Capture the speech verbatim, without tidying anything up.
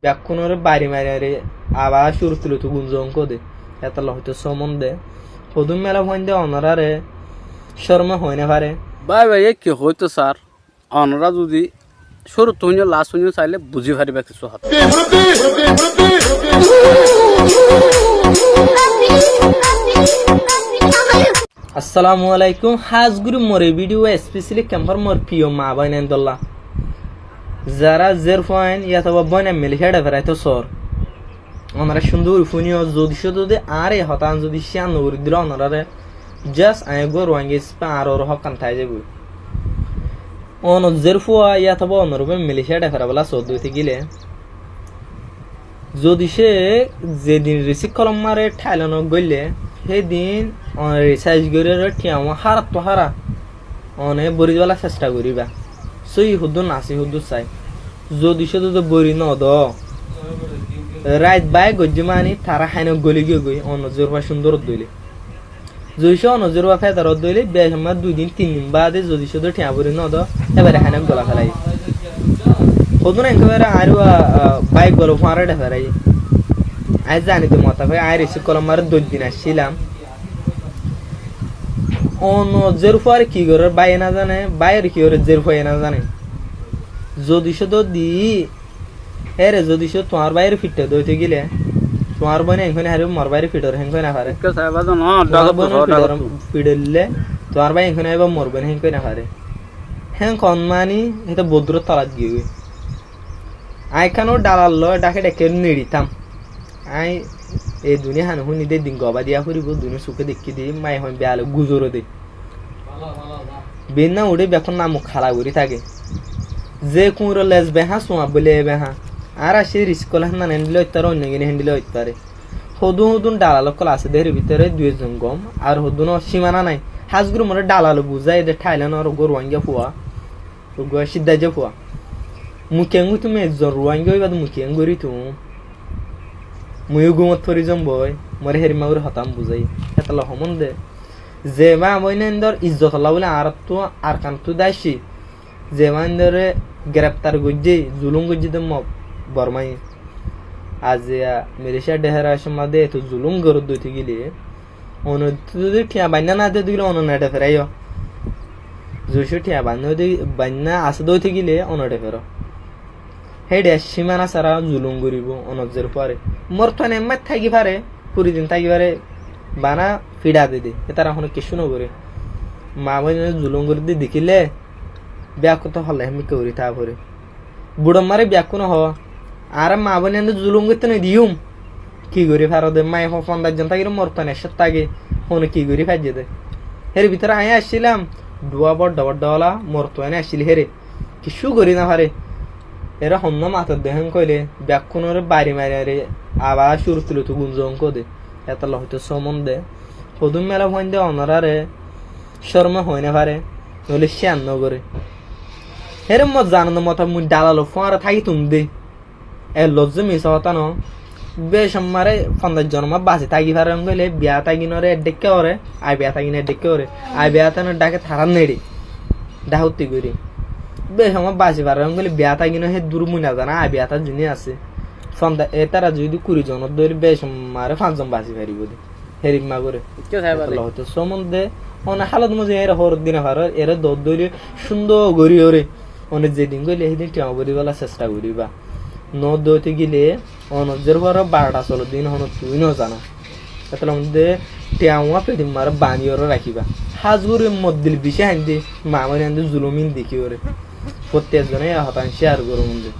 Bekkúnoré bari mari mari abar cúruttu loitó gunzon kóde. Hétolla hoitó sómon de. Hodún mela fuain de onoráre córme hoói no fare. Bái bái, e ki hoitó sar? Onorá zudi cúruttu fúinno, last fúinno sailé buzí faribá kissú hotá. Assalamu alaikum. Hás gorí mor e bídiyo especially kempor mor piyo maa bóinain dólla. Zará zérfuain yátoba bóinain Malaysia dheferáito soór. Onorá cúndor gorí fúniyo, zodi códde añáre e hotá aññí zodi cíyan no gorí dilé onoráre just aññí eggúa Ruáingga hísafe añár uore hókkan tái zaiboi. Onor zérfua yátoba onor uore Malaysia dheferábolla soódde óite gile, zodi cé zedin risík kolom mare Thailand ot góille, hédin one risarc gorí ore thiañ uá hárattu hára one bóri dibálla cesta goríba. Sóiyi hoddúr nasí hoddúr sai. Zodi códde bóri nodó, rait baáik goijjé mani tará háinot góli giyói goi, onor zérfua cúndor dóile. Zodi cé onor zérfua fédar ot dóile, bec ammá dui din tin din baade zodi códde thiañ bóri nodó, hébare háinot góla félai. Hodún enkebare añár uá, ah, báik golo fuáñre dheferáiye. Aññí zani de motabek aññí risík kolom mare dóc din accílam. Onor zérfuare ki gorér báiye no zane, báiyore ki gorér zérfuaye no zane. Zodi códde di ére zodi cé tuáñr báiyore fiçá dóite gile, tuáñr bóine héngori no faré, mor báiyore fiçóre héngori no faré. Ekká saiba zon, ó, tuáñr bóinore fiçóre, fiçóre dile, tuáñr báiye héngori no faré, mor bóine héngori no faré. Héng hoón mani, héte boddur tolat giyói. Aññí ekkán dalal loi dháke dháke neçitám. Aññí e duniya hán húni de din gobá diya foribó, duniya suké deikké de, mai hoin biyale guzoré de. Binna uçé bekkún namuk hala gorí táke. Ze kuñro les beháñ, suañ bóli e beháñ. Añára cé risík ókkol héndilla héndilla óit fare, oinno gine héndilla óit fare. Hodún hodún dalal ókkol asé de, hér bútore dui ek zon gom, ar hodún címana nai. Hás gorí more dalal buzái de, Thailand or uggúa Ruáingga fua, uggúa Cíddaijja fua. Mui keéngorí tuñí ezzon Ruáingga óiba de mui keéngorí tuñí. Mui yó gúmot fori zom boi, more hérimma gorí hotá buzái. Hétolla hoómon de. Ze maa bóinaindor izzotolla bóli añáráttu Arkanottú de aiccí, ze maaindoré gereftar goijjé, zulúm goijjé de mo-, Bormáye. Aziya Malaysia dheferáiccé de eto zulúm goródde óite gile, onottú zodi thiañ bainná no de óite gile, ono no dheferáiyo. Zodi cé thiañ bainná de, bainná asé de óite gile, ono dheferó. Héçe címana sára zulúm goríbou onor zérfuare. Morotfuain emmát táki fare, kuri din táki fare, bana fiça de de. Hétara honó kiccú no goré. Maa bóinore zulúm gorí de dekíle, biyakkúnottu holla hémikka gorí táa foré. Buçor mare biyakkúne hoó, añára maa bóinore zulúm goittó no diyúm. Ki gorí faro de, mai fo-, fonzaic zon tákile morotfuain ekcót táke, honó ki gorí faijjé de. Hér bútore aññí accílam, dhuwa bodhdha bodhdha óla morotfuain accíl hére. Kiccú gorí no fare. Ere honnúa mator de héen hoilé, bekkúnore bari mari mari abar cúruttu loitó gunzon kóde. Hétolla hoitó sómon de. Hodún mela fuain de onoráre córme hoói no fare, noóile cíyan no goré. Here mo zanonde mota mui dalalo fuáñre tákitum de. E lofze misá hotá no. Bec ammá re fonzaic zon ammá basi táki fare hoilé, biya tákinore eddhekká goré, abiya tákinore eddhekká goré. Abiya tákinore dháke tará neçe. Dháke utti gorí. Bec ammá basi fare hoilé, biya tákinore hé dur mui no zana, abiya tá zuni asé. Fonzaic, e tara zudi kuri zonor dóri bec ammá re fañs zon basi faribó de. Hérimma goré. Ikká saiba de. Hétolla hoitó sómon de, one hálot moze ere hoór dina faror, ere dór dóri cúndor gorí ore. One zedin goille hédin thiañ bóri bolla cesta goríba. No dóite gile, onor zérfuare barata solor din honó tui no zana. Hétolla moze thiañ uá feçir mare bani ore rakíba. Hás gorí moddil bicí haindé, mamari haindé zulum in dekí ore. Fottí ezzone e hotá share goró moze.